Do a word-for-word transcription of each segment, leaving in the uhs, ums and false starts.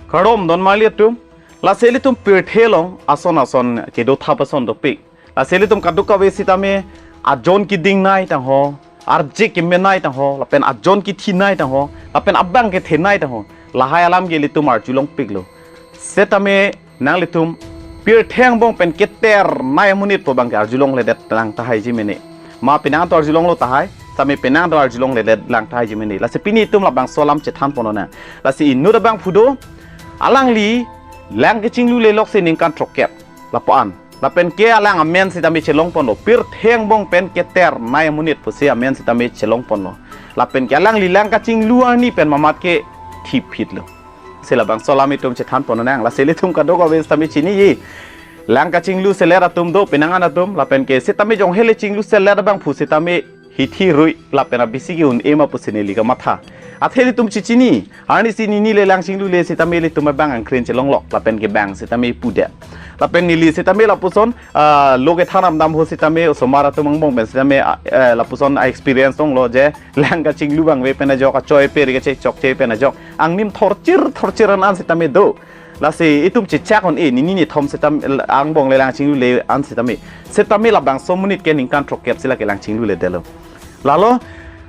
Kardom don marli atum. Lasi ilitum pirthe along ason ason kedo thap ason dopik. Lasi ilitum kadokave sitame ajon keding nai tangho, arje kemen nai tangho, lapen ajon kethi nai tangho, lapen abang kethe nai tangho. Lahai alam ke ilitum arjulongpiklo. Setame nanglitum pirthe angbong pen keter nai amonit pu abang ke arjulongledet lang tahai ji mene. Ma penang to arjulonglo tahai, sitame penang to arjulongledet lang tahai ji mene. Lasi pini itum labangso alam chethan ponnang. Lasi inut abangphu do, alangli lang kachinglule lok si ningkan throkkep. Lapu-an. Lapen ke alang amen sitame chelong ponlo. Pirthe angbong pen keter nai amonit pusi amen sitame chelong ponlo. Lapen ke alangli lang kachinglu arni pen mamat ke thipphitlo. Si labangso alam itum chethan ponnang. Lasi ilitum kadokave sitame chiniji. Lang kachinglu selet atum do, penang an atum, lapen ke sitame jong hele chinglu selet abangphu sitame hithi rui lapen abisi ke-un-e ma pusi neli kamatha. Athe ilitum chichini, arnisi neli le lang chinglule sitame ilitum abang angkrin chelonglok, lapen ke bang sitame pudet. Lapen neli sitame lapuson, ah, lo kethan ramdam ho sitame osomar atum angbong pen sitame, ah, eh, lapuson a-experience longlo je lang kachinglu abang ave pen ajok, achoi peri kachechokche pen ajok. Angnim thorchir thorchir an an sitame do. Lasi itum chechak un-e, neli neli thom sitame angbong le lang chinglule an sitame. Sitame labangso amonit ke ningkan throkkep si lake lang chingluledetlo. Lalo,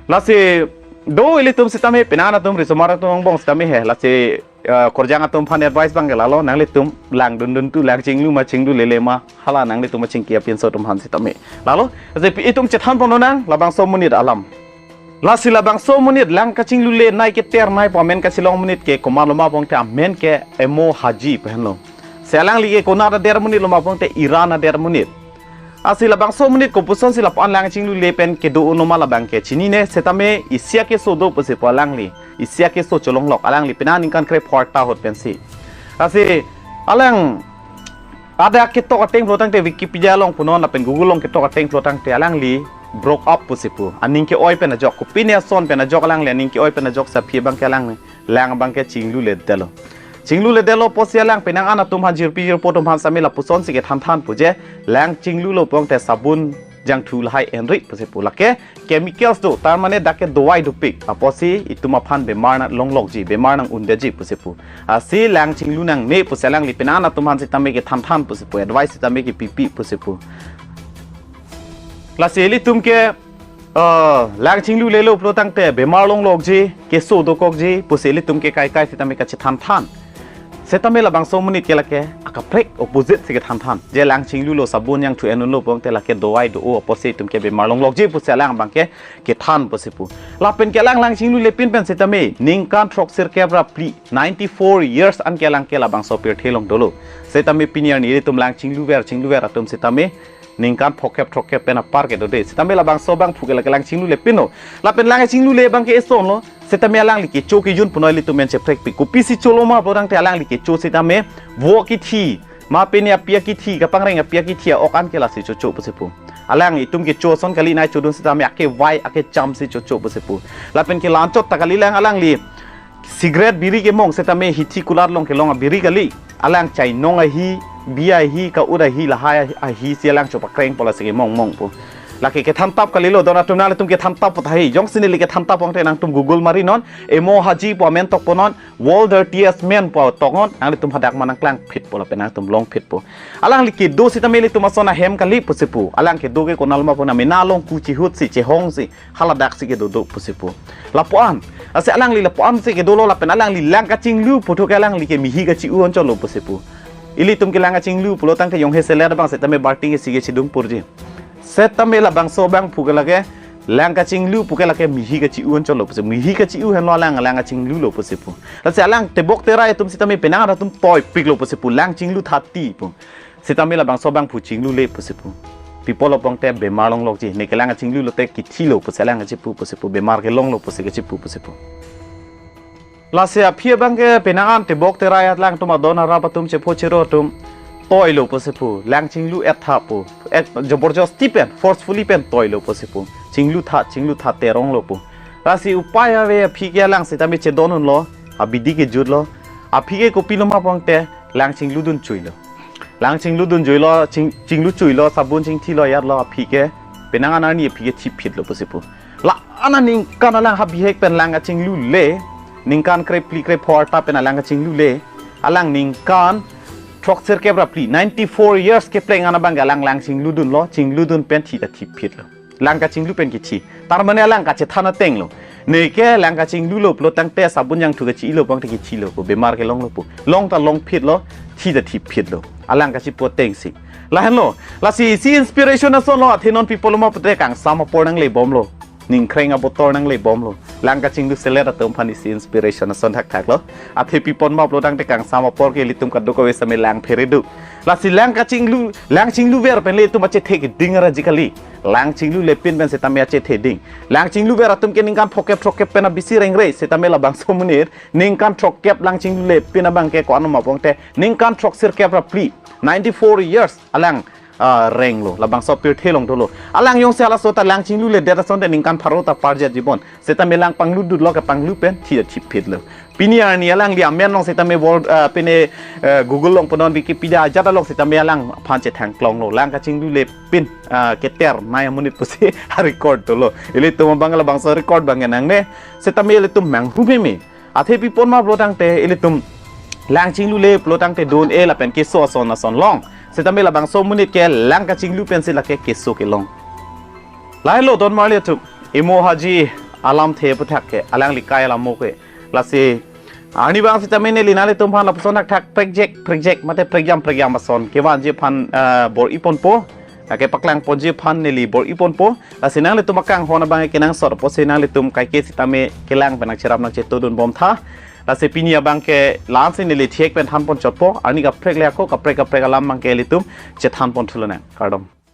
lasi do ilitum sitame penang atum risomar atum angbong sitame he. Lasi, eh, korjang atum aphan advice abang ke lalo, nanglitum langdundun tu lang chinglu ma chinglulele ma, hala nanglitum achingki apinso atum aphan sitame. Lalo, lasi pi-, itum chethan ponnang labangso amonit alam. Lasi labangso amonit lang kachinglule nai keter nai pu amen kachelong amonit ke komatlo ma pongte amen ke Emo Haji pu henlo. Si alangli ke konat adet amonitlo ma pongte Iran adet amonit. Lasi labangso amonit kopuson si lapu-an lang chinglule pen kedo unlo ma labang ke chinine, sitame isi akeso do pusi pu alangli. Isi akeso cholonglok alangli penang ningkan krepho arta ahut pensi. Lasi alang ada ketok ateng pulotangte Wikipedia along punon lapen Google along ketok ateng pulotangte alangli broke up pusi pu. Aning ke-oi pen ajok, kopine ason pen ajok alangli aning ke-oi pen ajok si aphi abang ke alang lang abang ke chingluledetlo. Chingluledetlo pusi alang penang an atum aphan jirpi jirpo atum aphan sitame lapuson si kethan than pu je lang chinglulo pongte sabun jangthu lahai enri pusi pu. Lake chemicals do, tar mane dak ke dawai dopik. Apotsi itum aphan bemar nanglonglokji, bemar nang-undetji pusi pu. Lasi lang chinglu nangne pusi alangli penang an atum aphan sitame kethan than pusi pu, advice sitame kepipi pusi pu. Lasi ilitum ke, eh, lang chinglulelo pulotangte bemar longlokji, keso dokokji pusi ilitum ke kaikai sitame kachethan than. Sitame labangso amonit ke lake akaprek opposite si kethan than. Je lang chinglulo sabun jangthu en-unlo pongte lake dawai do-o apotsi itum ke bemar longlokji pusi alang abang ke kethan pusi pu. Lapen ke alang lang chinglulepin pen sitame ningkan throksirkep ra phli, ninety-four years an ke alang ke labangso pirthe along dolo. Sitame pini arni ilitum lang chingluver chingluver atum sitame ningkan phokep throkkep pen apar ke dode. Sitame labangso abangphu ke lake lang chinglulepinlo. Lapen lang chinglule abang ke esonlo. Sitame alangli kecho kejun punoi ilitum men cheprekpik. Kopisi cholo ma pulotangte alangli kecho sitame vo kethi, ma pene api akethi, kapangreng api akethi a-ok an ke lasi chocho pusi pu. Alang itum kecho ason kali nai chodun sitame akevai akecham si chocho pusi pu. Lapen ke la-anchot ta kali lang alangli cigarette biri kemong sitame hithi kulat along kelong abiri kali. Alang chainong ahi, bi ahi, ka-ut ahi, lahai ahi si alang chopakreng pu lasi kemong mong pu. Lake kethan tap kalilo, don atum nanglitum kethan tap pu tahai. Jongsi neli kethan tap pongte nangtum Google marinon, Emo Haji pu amen tok ponnon, World Dirtiest Man pu tok non, nanglitum hadak ma nangklangphitpo lapen nangtum longphitpo. Alangli kedo sitame ilitum ason ahem kali pusi pu. Alang kedo ke konatlo ma pu na mena along ku chihut si, chehong si, haladak si kedo do pusi pu. Lapu-an. Lasi alangli lapu-an si kedolo lapen alangli lang kachinglu puthot ke alangli ke mihi kachi-u anchotlo pusi pu. Ilitum ke lang kachinglu pulotangte jonghe selet abang sitame barting ke sige chidung purji. Sitame labangso abangphu ke lake lang kachinglu pu ke lake mihi kachi-u anchotlo pusi. Mihi kachi-u henlo alang, lang kachinglulo pusi pu. Lasi alang tebok terai atum sitame penang an atum toipiklo pusi pu. Lang chinglu thati pu. Sitame labangso abangphu chinglule pusi pu. Pi apotlo pongte bemar longlokji. Ne ke lang kachinglulote kethilo pusi lang kachipu pusi pu. Bemar kelonglo pusi kachipu pusi pu. Lasi aphi abang ke penang an tebok terai alangtum adon arap atum chepho chero atum toilo pusi pu. Lang chinglu-et tha pu. Ek joborjosti pen, forcefully pen toilo pusi pu. Chinglu tha, chinglu tha teronglo pu. Lasi upai ave aphi ke alang sitame chedon unlo. Abidi kejutlo. Aphi ke kopilo ma pongte lang chingludun chuilo. Lang chingludun chuilo, ching, chinglu chuilo, sabun chingthilo ajatlo aphi ke. Penang an arni aphi ke thipphitlo pusi pu. La-an aningkan alang ha bihek pen lang kachinglule. Ningkan krephli krepho arta pen alang kachinglule. Alang ningkan throksirkep ra phli, ninety-four years kepleng an abang ke alang lang chingludunlo, chingludun pen thi ta thiphitlo. Lang kachinglu pen kithi. Tar mane alang kachethan atenglo. Neke lang kachinglulo pulo tangte sabun jangthu kachi-ilo pangte kithilo pu, bemar kelonglo pu. Long ta longphitlo, thi ta thiphitlo. Alang kachipu atengsi. Lahenlo, lasi isi inspiration asonlo, athe non pi ponma pulote kangsam apor nanglebomlo. Ningkreng abotor nanglebomlo. Lang kachinglu selet atum aphan isi inspiration ason thakthaklo. Athe pi ponma pulo tangte kangsam apor ke ilitum kadokave setame lang phere do. Lasi lang kachinglu, lang chingluver pen ilitum achethe keding ra ji kali. Lang chinglulepin pen setame achethe ding. Lang chingluver atum ke ningkan phokep throkkep pen abisi rengre, setame labangso amonit ningkan throkkep lang chinglulepin abang ke ko-an ma pangte ningkan throksirkep ra phli, ninety-four years alang, ah, renglo, labangso pirthe along dolo. Alang jongsi halaso ta lang chingluledet asonte ningkan pharo ta parjet jibon. Setame lang pangludunlo, kepanglu pen thi ta thiphitlo. Pini arni alangli amen along setame word, ah, pine, eh, Google along punon Wikipedia ajat along setame alang aphan chethangklonglo. Lang kachinglulepin, ah, keternei amonit pusi record dolo. Ilitum abang labangso record abang kenangne. Setame ilitum manghu meme. Athe pi ponma pulo tangte ilitum lang chinglule pulo tangte do-un-e lapen keso ason ason long. Setame labangso amonit ke lang kachinglu pensi lake keso kelong. Lahelo don marli atum, Imo Haji alamthe aputhak ke, alangli kai alam mo ke. Lasi arnivang setame neli nanglitum aphan lapuson thakthak prekjak prekjak mate prekjam prekjam ason kevanji aphan, ah, bor-i ponpo. Lake paklang ponji aphan neli bor-i ponpo. Lasi nanglitum akanghon abang kenangsot apotsi nanglitum kaike setame kelang pen nangcherap nangchetodunbomtha. Lasi pini abang ke la-ansi neli thek pen than ponchotpo. Arni kaprek le ako kaprek kaprek alam abang ke ilitum chethan ponthu lonang. Kardom.